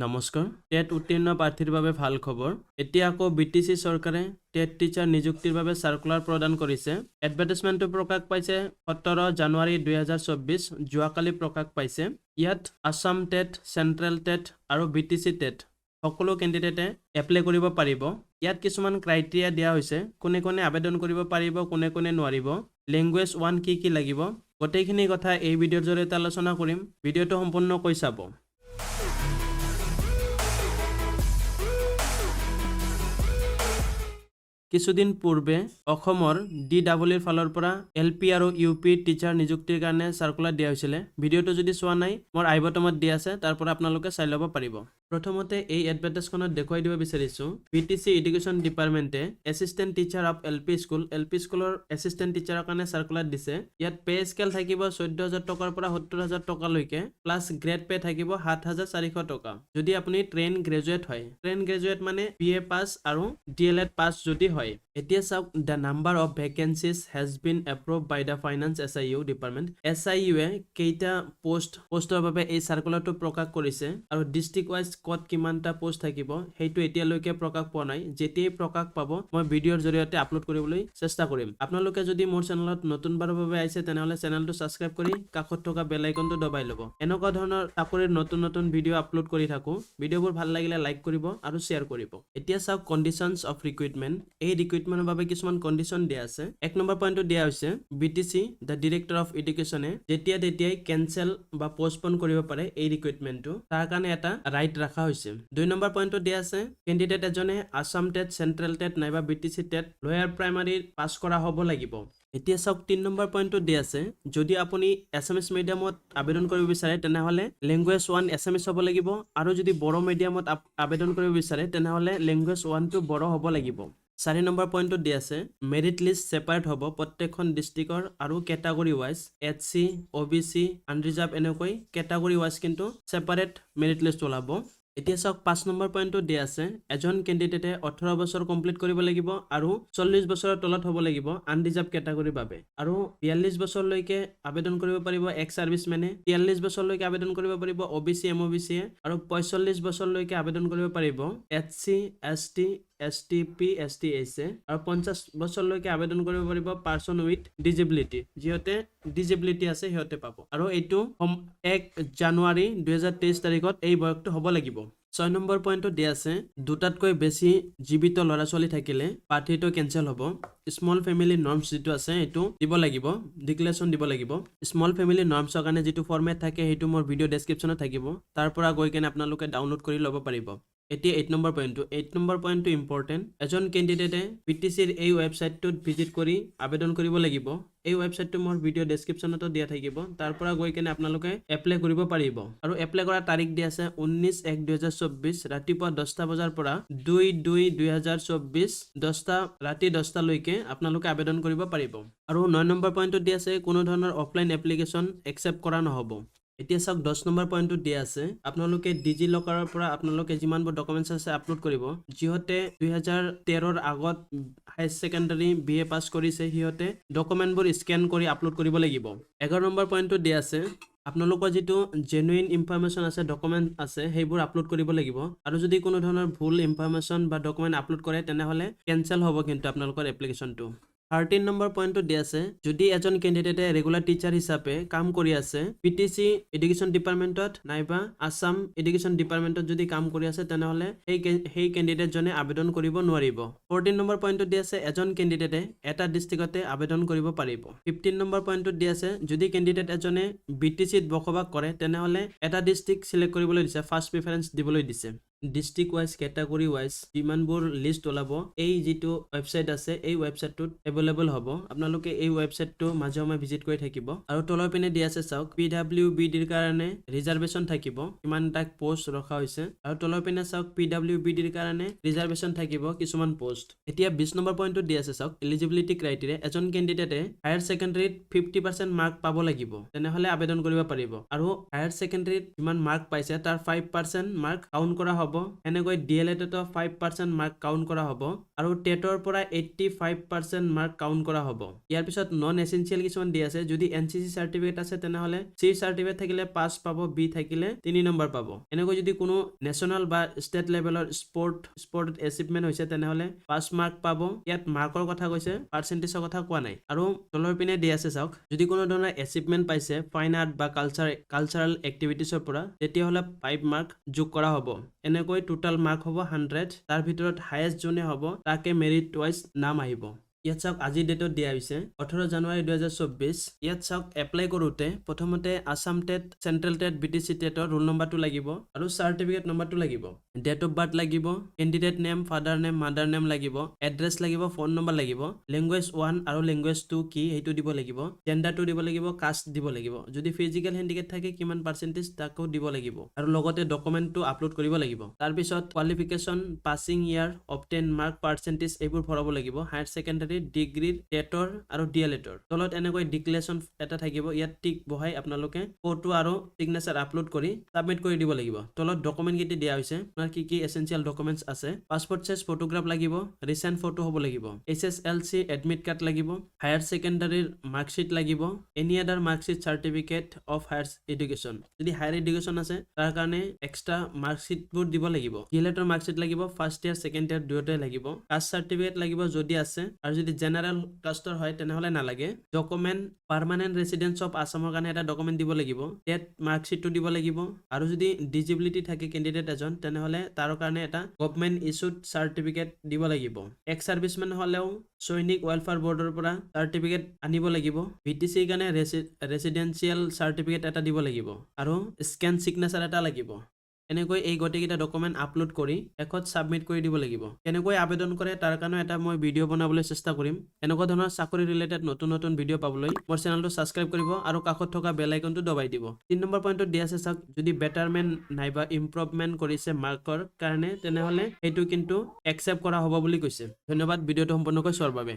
নমস্কাৰ। টেট উত্তীৰ্ণ প্ৰাৰ্থীৰ বাবে ভাল খবৰ। এতিয়া আকৌ বিটিচি চৰকাৰে টেট টিচাৰ নিযুক্তিৰ বাবে চাৰ্কুলাৰ প্ৰদান কৰিছে। এডভাৰটাইজমেণ্টটো প্ৰকাশ পাইছে 17 জানুৱাৰী 2024, যোৱাকালি প্ৰকাশ পাইছে। ইয়াত আছাম টেট, চেণ্ট্ৰেল টেট আৰু বিটিচি টেট সকলো কেণ্ডিডেটে এপ্লাই কৰিব পাৰিব। ইয়াত কিছুমান ক্ৰাইটেৰিয়া দিয়া হৈছে, কোনে কোনে আবেদন কৰিব পাৰিব, কোনে কোনে নোৱাৰিব, লেংগুৱেজ ওৱান কি কি লাগিব, গোটেইখিনি কথা এই ভিডিঅ'ৰ জৰিয়তে আলোচনা কৰিম। ভিডিঅ'টো সম্পূৰ্ণকৈ চাব। কিছুদিন পূৰ্বে অসমৰ ডি ডাবল ইৰ ফালৰ পৰা এল পি আৰু ইউ পি টিচাৰ নিযুক্তিৰ কাৰণে চাৰ্কুলাৰ দিয়া হৈছিলে। ভিডিঅ'টো যদি চোৱা নাই, মোৰ আই বটমত দিয়া আছে, তাৰ পৰা আপোনালোকে চাই ল'ব পাৰিব। প্ৰথমতে এই এডভাৰটাইজখনত দেখুৱাই দিব বিচাৰিছোঁ, বিটিচি এডুকেশ্যন ডিপাৰ্টমেণ্টে assistant teacher of LP school, LP স্কুলৰ এছিষ্টেণ্ট টিচাৰৰ কাৰণে চাৰ্কুলাৰ দিছে। ইয়াত পে স্কেল থাকিব 14,000 টকাৰ পৰা 70,000 টকালৈকে, প্লাছ গ্ৰেড পে থাকিব 7400 টকা, যদি আপুনি ট্ৰেইন গ্ৰেজুৱেট হয়। ট্ৰেইন গ্ৰেজুৱেট মানে বি এ পাছ আৰু ডি এল এড পাছ যদি হয়। এতিয়া চাওক, the number of vacancies has been approve by the finance SIU department. S I ইউৱে কেইটা পষ্টৰ বাবে এই চাৰ্কুলাৰটো প্ৰকাশ কৰিছে আৰু ডিষ্ট্ৰিক্ট ৱাইজ ক'ত কিমানটা পষ্ট থাকিব, সেইটো এতিয়ালৈকে প্ৰকাশ পোৱা নাই। যেতিয়াই প্ৰকাশ পাব, মই ভিডিঅ'ৰ জৰিয়তে আপলোড কৰিবলৈ চেষ্টা কৰিম। আপোনালোকে যদি মোৰ চেনেলত নতুনবাৰৰ বাবে আহিছে, তেনেহ'লে চেনেলটো ছাবস্ক্ৰাইব কৰি কাষত থকা বেল আইকনটো দবাই ল'ব। এনেকুৱা ধৰণৰ চাকৰিৰ নতুন নতুন ভিডিঅ' আপলোড কৰি থাকোঁ। ভিডিঅ'বোৰ ভাল লাগিলে লাইক কৰিব আৰু শ্বেয়াৰ কৰিব। এতিয়া চাওক, কণ্ডিশ্যনছ অফ ৰিক্ৰুইটমেণ্ট। এই ৰিক্ৰুইটমেণ্টৰ বাবে কিছুমান কণ্ডিশ্যন দিয়া আছে। 1 নম্বৰ পইণ্টটো দিয়া হৈছে, বিটিচি the director of এডুকেশ্যনে যেতিয়া তেতিয়াই কেনচেল বা পষ্টপন কৰিব পাৰে এই ৰিক্ৰুইটমেণ্টটো, তাৰ কাৰণে এটা ৰাইট ৰখা হৈছে। 2 নম্বৰ পইণ্টটো দিয়া আছে, কেণ্ডিডেট এজনে আছাম টেট, চেণ্ট্ৰেল টেট নাইবা বিটিচি টেট লোৱাৰ প্ৰাইমাৰী পাছ কৰা হ'ব লাগিব। এতিয়া চাওক, 3 নম্বৰ পইণ্টটো দিয়া আছে, যদি আপুনি এছামিছ মিডিয়ামত আবেদন কৰিব বিচাৰে, তেনেহ'লে লেংগুৱেজ ওৱান এছামিছ হ'ব লাগিব আৰু যদি বড়ো মিডিয়ামত আবেদন কৰিব বিচাৰে, তেনেহ'লে লেংগুৱেজ ওৱানটো বড়ো হ'ব লাগিব। 4 নম্বৰ পইণ্টটো দিয়া আছে, মেৰিট লিষ্ট ছেপাৰেট হ'ব প্ৰত্যেকখন ডিষ্ট্ৰিক্টৰ আৰু কেটাগৰী ৱাইজ এছ চি, অ' বি চি, আনৰিজাৰ্ভ, এনেকৈ কেটাগৰী ৱাইজ কিন্তু ছেপাৰেট মেৰিট লিষ্ট ওলাব। এতিয়া চাওক, 5 নম্বৰ পইণ্টটো দিয়া আছে, এজন কেণ্ডিডেটে 18 বছৰ কমপ্লিট কৰিব লাগিব আৰু 40 বছৰৰ তলত হ'ব লাগিব আনৰিজাৰ্ভ কেটাগৰীৰ বাবে আৰু 42 বছৰলৈকে আবেদন কৰিব পাৰিব এক্স ছাৰ্ভিচমেনে, 43 বছৰলৈকে আবেদন কৰিব পাৰিব O' B C, M O' B চিয়ে আৰু 45 বছৰলৈকে আবেদন কৰিব পাৰিব S C, S T, S T P, S T এইচে আৰু 50 বছৰলৈকে আবেদন কৰিব পাৰিব পাৰ্চন উইথ ডিজেবিলিটি, যিহঁতে ডিজেবিলিটি আছে সিহঁতে পাব। আৰু এইটো 1 জানুৱাৰী 2023 তাৰিখত এই বয়সটো হ'ব লাগিব। 6 নম্বৰ পইণ্টটো দিয়া আছে, দুটাতকৈ বেছি জীৱিত ল'ৰা ছোৱালী থাকিলে প্ৰাৰ্থীটো কেঞ্চেল হ'ব। স্মল ফেমিলি নৰ্মছ যিটো আছে, সেইটো দিব লাগিব, ডিক্লেৰেশ্যন দিব লাগিব। স্মল ফেমিলি নৰ্মছৰ কাৰণে যিটো ফৰ্মেট থাকে, সেইটো মোৰ ভিডিঅ' ডেছক্ৰিপশ্যনত থাকিব, তাৰ পৰা গৈ কেনে আপোনালোকে ডাউনলোড কৰি ল'ব পাৰিব। এতিয়া 8 নম্বৰ পইণ্টটো, 8 নম্বৰ পইণ্টটো ইম্পৰ্টেণ্ট। এজন কেণ্ডিডেটে বিটিচিৰ এই ৱেবছাইটটোত ভিজিট কৰি আবেদন কৰিব লাগিব। এই ৱেবছাইটটো মোৰ ভিডিঅ' ডেছক্ৰিপশ্যনতো দিয়া থাকিব, তাৰ পৰা গৈ কেনে আপোনালোকে এপ্লাই কৰিব পাৰিব। আৰু এপ্লাই কৰা তাৰিখ দিয়া আছে 19/1/2024 ৰাতিপুৱা 10টা বজাৰ পৰা 2/2/2024 ৰাতি 10টালৈকে আপোনালোকে আবেদন কৰিব পাৰিব। আৰু 9 নম্বৰ পইণ্টটো দিয়া আছে, কোনো ধৰণৰ অফলাইন এপ্লিকেশ্যন একচেপ্ট কৰা নহ'ব। এতিয়া চাওক, 10 নম্বৰ পইণ্টটো দিয়া আছে, আপোনালোকে ডিজি লকাৰৰ পৰা আপোনালোকে যিমানবোৰ ডকুমেণ্টছ আছে আপলোড কৰিব। যিহঁতে 2013ৰ আগত হায়াৰ ছেকেণ্ডাৰী, বি এ পাছ কৰিছে, সিহঁতে ডকুমেণ্টবোৰ স্কেন কৰি আপলোড কৰিব লাগিব। 11 নম্বৰ পইণ্টটো দিয়া আছে, আপোনালোকৰ যিটো জেনুইন ইনফৰমেশ্যন আছে, ডকুমেণ্ট আছে, সেইবোৰ আপলোড কৰিব লাগিব। আৰু যদি কোনো ধৰণৰ ভুল ইনফৰমেশ্যন বা ডকুমেণ্ট আপলোড কৰে, তেনেহ'লে কেঞ্চেল হ'ব কিন্তু আপোনালোকৰ এপ্লিকেশ্যনটো। 13 নম্বৰ পইণ্টটো দিয়া আছে, যদি এজন কেণ্ডিডেটে ৰেগুলাৰ টিচাৰ হিচাপে কাম কৰি আছে বিটিচি এডুকেশ্যন ডিপাৰ্টমেণ্টত নাইবা আছাম এডুকেশ্যন ডিপাৰ্টমেণ্টত যদি কাম কৰি আছে, তেনেহ'লে সেই কেণ্ডিডেটজনে আবেদন কৰিব নোৱাৰিব। 14 নম্বৰ পইণ্টটো দিয়া আছে, এজন কেণ্ডিডেটে এটা ডিষ্ট্ৰিক্টতে আবেদন কৰিব পাৰিব। 15 নম্বৰ পইণ্টটোত দিয়া আছে, যদি কেণ্ডিডেট এজনে বিটিচিত বসবাস কৰে, তেনেহ'লে এটা ডিষ্ট্ৰিক্ট চিলেক্ট কৰিবলৈ দিছে, ফাৰ্ষ্ট প্ৰিফাৰেঞ্চ দিবলৈ দিছে। ডিষ্ট্ৰিক্ট ৱাইজ, কেটাগৰী ৱাইজ যিমানবোৰ লিষ্ট ওলাব, এই যিটো ৱেবছাইট আছে, এই ৱেবছাইটটোত এভেইলেবল হ'ব। আপোনালোকে এই ৱেবছাইটটো মাজে সময়ে ভিজিট কৰি থাকিব। আৰু তলৰ পিনে দিয়া আছে চাওক, পি ডাব্লিউ বি ডিৰ কাৰণে ৰিজাৰ্ভেশ্যন থাকিব, কিমানটা পষ্ট ৰখা হৈছে। আৰু তলৰ পিনে চাওক, পি ডাব্লিউ বি ডিৰ কাৰণে ৰিজাৰ্ভেশ্যন থাকিব কিছুমান পষ্ট। এতিয়া 20 নম্বৰ পইণ্টটো দি আছে চাওক, এলিজিবিলিটি ক্ৰাইটেৰিয়া। এজন কেণ্ডিডেটে হায়াৰ ছেকেণ্ডেৰীত 50% মাৰ্ক পাব লাগিব, তেনেহ'লে আবেদন কৰিব পাৰিব। আৰু হায়াৰ ছেকেণ্ডেৰীত যিমান মাৰ্ক পাইছে, তাৰ 5% মাৰ্ক কাউণ্ট কৰা হ'ব। হ'ব। এনেকৈ ডি এল এডতো 5% মাৰ্ক কাউণ্ট কৰা হ'ব আৰু টেটৰ পৰা 85% মাৰ্ক কাউণ্ট কৰা হ'ব। ইয়াৰ পিছত নন এচেঞ্চিয়েল কিছুমান দি আছে। যদি এনচিচি চাৰ্টিফিকেট আছে, তেনেহ'লে চি চাৰ্টিফিকেট থাকিলে 5 পাব, বি থাকিলে 3 নম্বৰ পাব। এনেকৈ যদি কোনো নেশ্যনেল বা ষ্টেট লেভেলৰ স্পৰ্টত এচিভমেণ্ট হৈছে, তেনেহ'লে 5 মাৰ্ক পাব। ইয়াত মাৰ্কৰ কথা কৈছে, পাৰ্চেণ্টেজৰ কথা কোৱা নাই। আৰু তলৰ পিনে দি আছে চাওক, যদি কোনো ধৰণৰ এচিভমেণ্ট পাইছে ফাইন আৰ্ট বা কালচাৰেল এক্টিভিটিছৰ পৰা, তেতিয়াহ'লে 5 মাৰ্ক যোগ কৰা হ'ব। এনেকৈ টোটেল মাৰ্ক হ'ব 100। তাৰ ভিতৰত হায়েষ্ট যোনে হ'ব, তাকে মেৰিট ৱাইজ নাম আহিব। ইয়াত চাওক, আজিৰ ডেটত দিয়া হৈছে 18 জানুৱাৰী 2024। ইয়াত চাওক, এপ্লাই কৰোঁতে প্ৰথমতে Assam TET, central TET, BTC টেটৰ ৰোল নম্বৰটো লাগিব আৰু চাৰ্টিফিকেট নম্বৰটো লাগিব, ডেট অফ বাৰ্থ লাগিব, candidate name, father name, mother name লাগিব, এড্ৰেছ লাগিব, ফোন নম্বৰ লাগিব, লেংগুৱেজ 1 আৰু লেংগুৱেজ 2 কি সেইটো দিব লাগিব, জেণ্ডাৰটো দিব লাগিব, কাষ্ট দিব লাগিব, যদি ফিজিকেল হেণ্ডিকেপ থাকে কিমান পাৰ্চেণ্টেজ তাকো দিব লাগিব আৰু লগতে ডকুমেণ্টটো আপলোড কৰিব লাগিব। তাৰপিছত qualification, passing year, obtained mark, percentage এইবোৰ ভৰাব লাগিব, হায়াৰ ছেকেণ্ডাৰী, ডিগ্ৰীৰ, টেটৰ আৰু ডি এল এডৰ। তলত এনেকৈ ডিক্লেৰেশ্যন এটা থাকিব। ইয়াত টিক বহাই আপোনালোকে ফটো আৰু চিগনেচাৰ আপলোড কৰি ছাবমিট কৰি দিব লাগিব। তলত ডকুমেণ্ট কেইটা দিয়া হৈছে, আপোনাৰ কি কি এচেঞ্চিয়েল ডকুমেণ্টছ আছে। পাছপৰ্ট চাইজ ফটোগ্ৰাফ লাগিব, ৰিচেণ্ট ফটো হ'ব লাগিব, এইচএছএলচি এডমিট কাৰ্ড লাগিব, হায়াৰ ছেকেণ্ডাৰীৰ মাৰ্কশ্বিট লাগিব, any other marksheet, certificate of higher education। যদি হায়াৰ এডুকেশ্যন আছে, তাৰ কাৰণে এক্সট্ৰা মাৰ্কশ্বিটবোৰ দিব লাগিব। ডি এল এডৰ মাৰ্কশ্বিট লাগিব, ফাৰ্ষ্ট ইয়াৰ, ছেকেণ্ড ইয়াৰ দুয়োটাই লাগিব। কাষ্ট চাৰ্টিফিকেট লাগিব যদি আছে আৰু যদি জেনেৰেল কাষ্টৰ হয়, তেনেহ'লে নালাগে। ডকুমেণ্ট, পাৰ্মানেণ্ট ৰেচিডেঞ্চ অফ আছামৰ কাৰণে এটা ডকুমেণ্ট দিব লাগিব, টেট মাৰ্কশ্বিটটো দিব লাগিব আৰু যদি ডিজেবিলিটি থাকে কেণ্ডিডেট এজন, তেনেহ'লে তাৰ কাৰণে এটা গভমেণ্ট ইছ্যুড চাৰ্টিফিকেট দিব লাগিব। এক্স ছাৰ্ভিচমেন হ'লেও সৈনিক ৱেলফেয়াৰ বৰ্ডৰ পৰা চাৰ্টিফিকেট আনিব লাগিব। বিটিচিৰ কাৰণে ৰেচিডেঞ্চিয়েল চাৰ্টিফিকেট এটা দিব লাগিব আৰু স্কেন চিগনেচাৰ এটা লাগিব। এনেকৈ এই গোটেইকেইটা ডকুমেণ্ট আপলোড কৰি শেষত ছাবমিট কৰি দিব লাগিব। কেনেকৈ আবেদন কৰে, তাৰ কাৰণে এটা মই ভিডিঅ' বনাবলৈ চেষ্টা কৰিম। এনেকুৱা ধৰণৰ চাকৰি ৰিলেটেড নতুন নতুন ভিডিঅ' পাবলৈ মোৰ চেনেলটো ছাবস্ক্ৰাইব কৰিব আৰু কাষত থকা বেল আইকনটো দবাই দিব। 3 নম্বৰ পইণ্টত দিয়া আছে চাওক, যদি বেটাৰমেণ্ট নাইবা ইম্প্ৰুভমেণ্ট কৰিছে মাৰ্কৰ কাৰণে, তেনেহ'লে সেইটো কিন্তু একচেপ্ট কৰা হ'ব বুলি কৈছে। ধন্যবাদ ভিডিঅ'টো সম্পূৰ্ণকৈ চোৱাৰ বাবে।